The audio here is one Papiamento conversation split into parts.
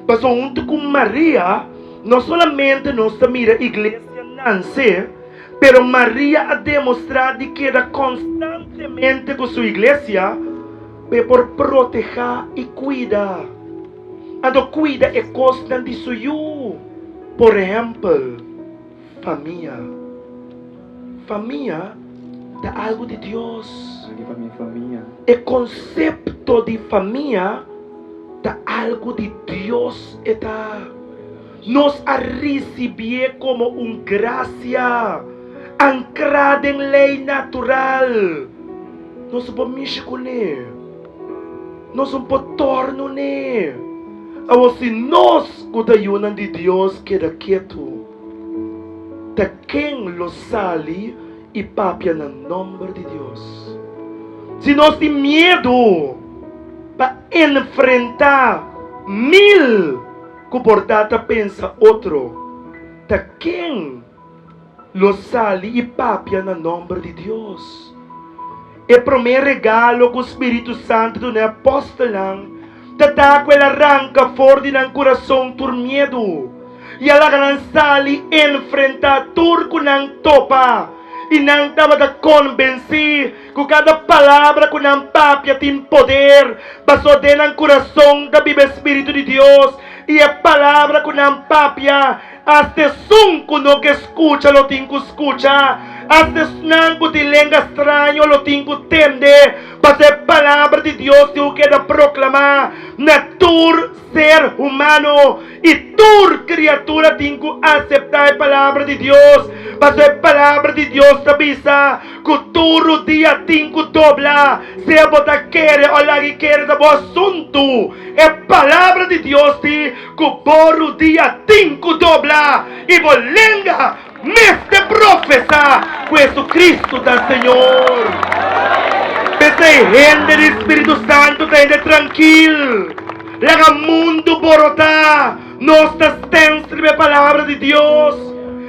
Pasobra huntu ku Maria, no solamente nos ta mira iglesia nanse, pero Maria a demostrá di keda konstantemente ku su iglesia pa e por protehá i kuida. Anto kuida e kosnan di su yu. Por ehèmpel, famia. Famia ta algu di Dios. E konsepto di famia ta algu di Dios e ta. Nos a risibié komo un grasia ankrá den lei natural. Nos no por mishi kuné. Nos no por tòrnu n'e. Awor si nos ku ta yunan di Dios keda ketu, ta ken lo sali i papia na nòmber di Dios? Si nos tin miedu pa enfrentá mil ku por ta ta pensa otro, ta ken lo sali i papia na nòmber di Dios? E promé regalo ku spiritu santu duna e apòstelnan ta ta ku el a ranka for di nan kurason tur miedu i a laga nan sali enfrentá tur ku nan topa. I nan tabata konbensí ku kada palabra ku nan papia tin poder, pasobra den nan kurason ta biba e spiritu di Dios, i e palabra ku nan papia Asta esun ku no ke skucha lo tin ku skucha, asta esnan ku tin lenga straño lo tin ku tende, pasobra e palabra di Dios tin ku keda proklamá na tur ser humano, i tur kriatura tin ku aseptá e palabra di Dios, pasobra e palabra di Dios ta bisa ku tur rudia tin ku dobla, sea bo ta kere o lag'i kere ta bo asuntu. E palabra di Dios di ku bo rudia tin ku dobla i bo lenga mester profesá ku Jesucristo ta Señor. P'esei hende di Spiritu Santu ta hende trankil. Laga mundu borotá, nos ta stens riba e palabra di Dios.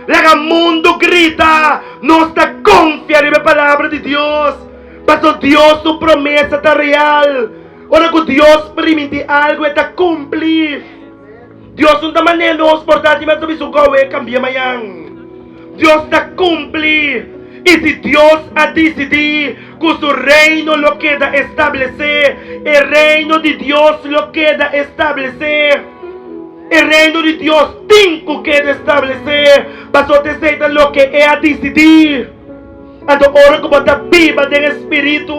Laga mundu grita, nos ta konfia riba e palabra di Dios. Pasobra Dios su promesa ta real. Ora ku Dios primintí algu, e ta kumpli. Dios no ta manera nos por ta di mester bisa gou e kambia mañan. Dios ta kumpli. I si Dios a disidí ku su reino lo keda establesé, e reino di Dios lo keda establesé. E reino di Dios tin ku keda establesé, pasobra esei ta loke e a disidí. Anto ora ku bo ta biba den e spiritu,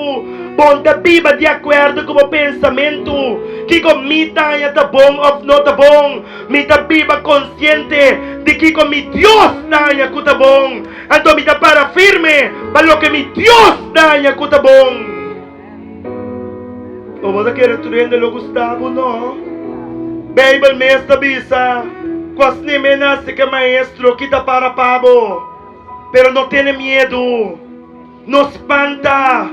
bo no ta biba di akuerdo ku bo pensamentu, Kiko mi ta haña ta bon òf no ta bon? Mi ta biba konsiente di kiko mi Dios ta haña ku ta bon. Anto mi ta para firme pa loke mi Dios ta haña ku ta bon. O bo ta kere tur hende lo gusta bo? No. Beibel mes ta bisa ku asina e nase ku e maestro ki ta para pa bo. Pero no tene miedu, no spanta,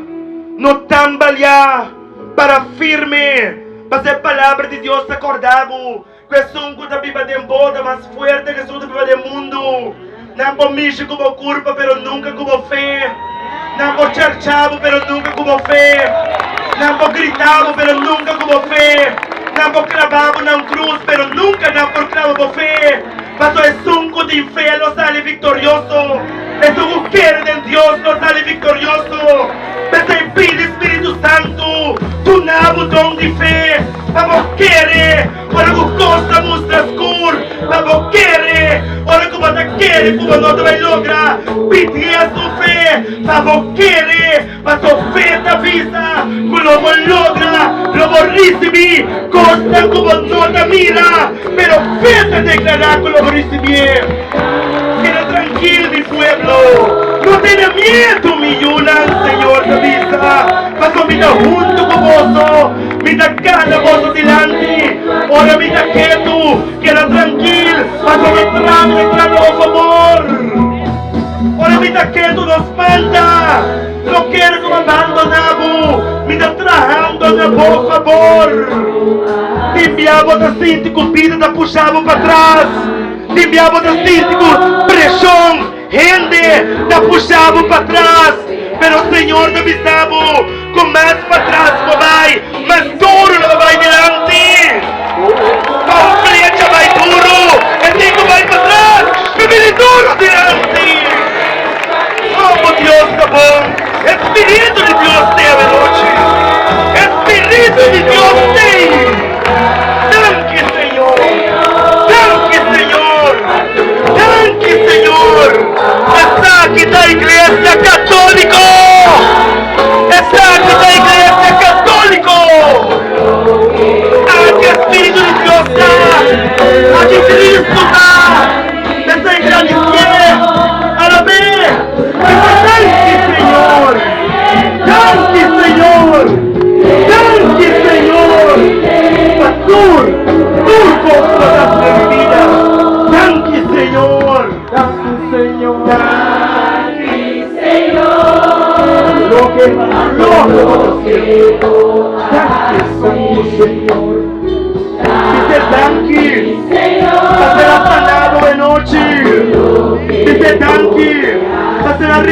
no tambaleá, para firme, pasobra e Palabra di Dios ta kòrda bo ku esun ku ta biba den bo ta mas fuerte ku esun ku ta biba den mundu. Nan por mishi ku bo kurpa, pero nunka ku bo fe. Nan por chercha bo, pero nunka ku bo fe. Nan por grita bo, pero nunka ku bo fe. Nan por klaba bo na un krus, pero nunka nan por klaba bo fe. Pasobra esun ku tin fe lo sali viktorioso, esun ku kere den Dios lo sali viktorioso. P'esei pidi Spiritu Santu duna bo don di fe pa bo kere ora ku kos ta mustra skur, pa bo kere ora ku bo ta kere ku bo no ta bai logra. Pidié su fe pa bo kere. Paso fe ta bisa ku lo bo logra, lo bo risibí kosnan ku bo no ta mira, pero fe ta deklará ku lo bo risibié. Keda trankil, mi pueblo, no tene miedu, mi yunan, Señor ta bisa, paso mi ta huntu ku boso, mi ta kana boso dilanti. Ora mi ta ketu, keda trankil, paso mi tra, mi ta tra na bo fabor. Ora mi ta ketu no spanta, no kere ku mi abandoná bo, mi ta trahando na bo fabor. Tin bia bo ta sinti ku bida ta pusha bo patras, tin bia bo ta sinti ku preshon hende ta pusha bo patras, pero Señor ta bisa bo ku mas patras bo bai, mas duru lo bo bai dilanti. Kompleta.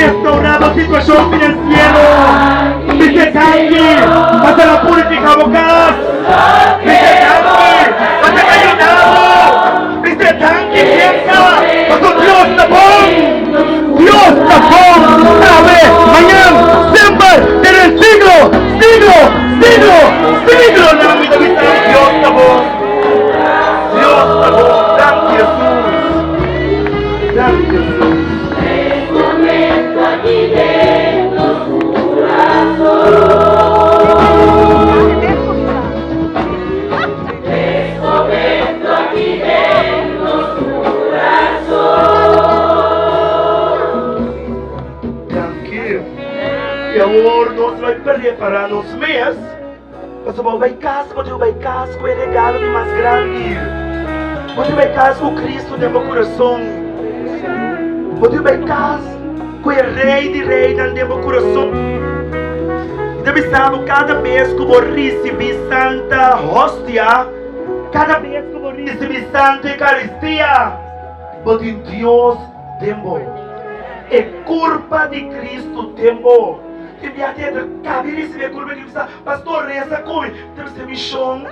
restaurá bo situashon finansiero. Bis'é danki pasobra el a purifiká bo kas. Bis'é danki pasobra el a yuda bo. Bis'é danki piensa pasobra Dios ta bon. Dios ta bon awe, mañan, semper, den e siglo, siglo, siglo, siglonan. Mi ta bisa Dios ta bon. Dios ta bon. Danki Hesus. Danki Hesus. Danki. I awor nos bai prepara nos mes. Pasobra bo bai kas, bo tin bai kas ku e regalo di mas grandi. Bo tin bai kas ku Kristu den bo kurason. Bo tin bai kas ku e Rei di Reinan den bo kurason. Mi ta bisa bo, kada bes ku bo risibí Santa Hostia, kada bes ku bo risibí Santa Eukaristia, bo tin Dios den bo. E kurpa di Kristu den bo. Tin bia di entra kabi risibi e kurpa di bisa, Pastor resa ku mi. Ta bisa mi shon,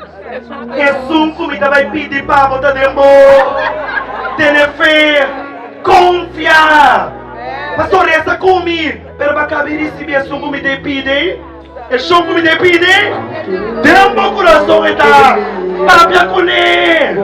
esun ku mi ta bai pidi pa bo ta den bo. Tene fe, konfia. Pastor resa ku mi, pero bo a kabi risibi esun ku mi ta pidi? E shon ku mi ta pidi? Den bo kurason e ta. Papia kuné.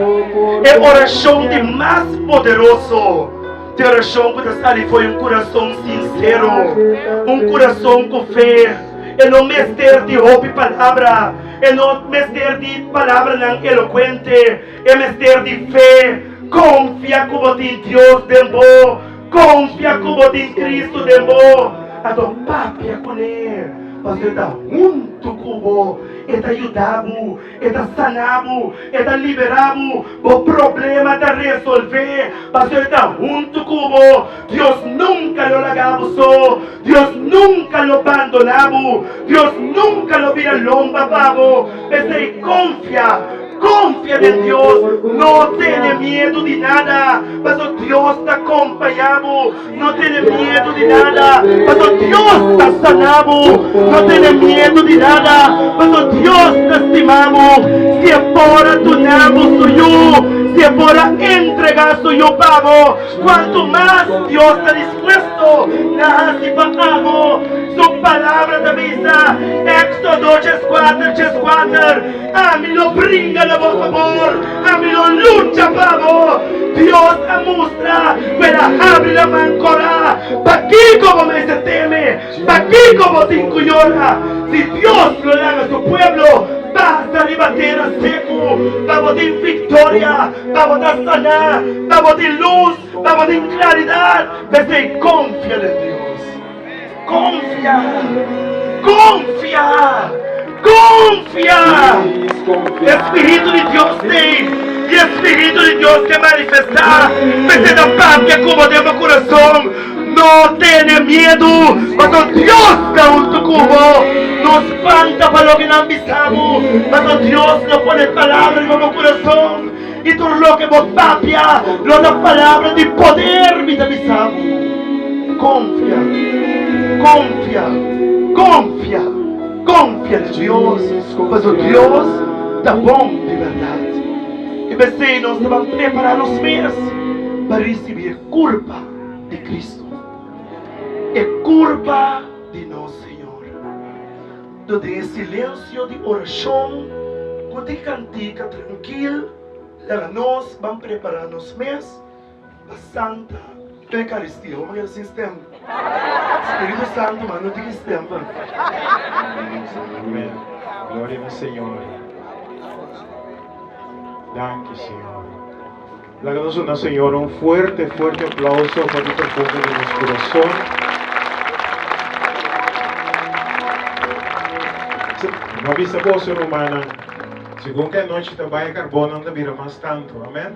E orashon di mas poderoso. Te orashon ku ta sali fo'i un kurason sinsero, un kurason ku fe. E no mester di hopi palabra, e no mester di palabranan elokuente, e mester di fe. Konfia ku bo tin Dios den bo, konfia ku bo tin Kristu den bo, anto papia kuné, pasobra e ta huntu ku bo, e ta yuda bo. E ta sana bo, e ta libera bo, bo problema ta resolve, pasobra e ta huntu ku bo. Dios nunka lo laga bo so, Dios nunka lo bandona bo, Dios nunka lo bira lomba pa bo. P'esei konfia, konfia den Dios, no tene miedu di nada, pasobra Dios ta kompaña bo. No tene miedu di nada, paso Dios ta sana bo. No tene miedu di nada, paso Dios ta stima bo. Si e por a duna bo su Yu, si e por a entrega su Yu pa bo, cuantu mas Dios ta dispuesto na haci pa abo? Su Palabra ta bisa, Éxodo 4, 4, Ami lo bringa na bo fabor, ami lo lucha pa bo. Dios a mustra ku el a habri laman korá. Pakiko bo mester teme? Pakiko bo tin ku yora? Si Dios lo laga su pueblo pasa riba tera seku, pa bo tin viktoria, pa bo ta saná, pa bo tin lus, pa bo tin klaridat. P'esei konfia den Dios. Konfia! Konfia! Konfia! E Spiritu di Dios t'ei, i e Spiritu di Dios ke manifestá. Mester ta papia ku bo den bo kurason. No tene miedu, pasobra Dios ta huntu ku bo. No spanta pa loke nan bisa bo, pasobra Dios lo pone palabra riba bo kurason, i tur loke bo papia lo ta palabra di poder. Mi ta bisa bo. Konfia, konfia, konfia, konfia den Dios, pasobra Dios ta bon di bèrdat. I p'esei nos ta ban prepará nos mes pa risibí e kurpa di Kristu, e kurpa di nos Señor. Dor den e silensio di orashon ku tin kantika trankil, laga nos ban prepará nos mes Pa Santa Eucaristia. Bo manera sin stem. Spiritu Santo man no tin stem man. Amen. Gloria na Señor. Danki Señor. Laga nos duna Señor un fuerte, fuerte aplauso for di profundo di nos corazon. No bisa boso, rumannan, segun ku e anochi ta bai, e karbonnan ta bira mas tantu. Amen.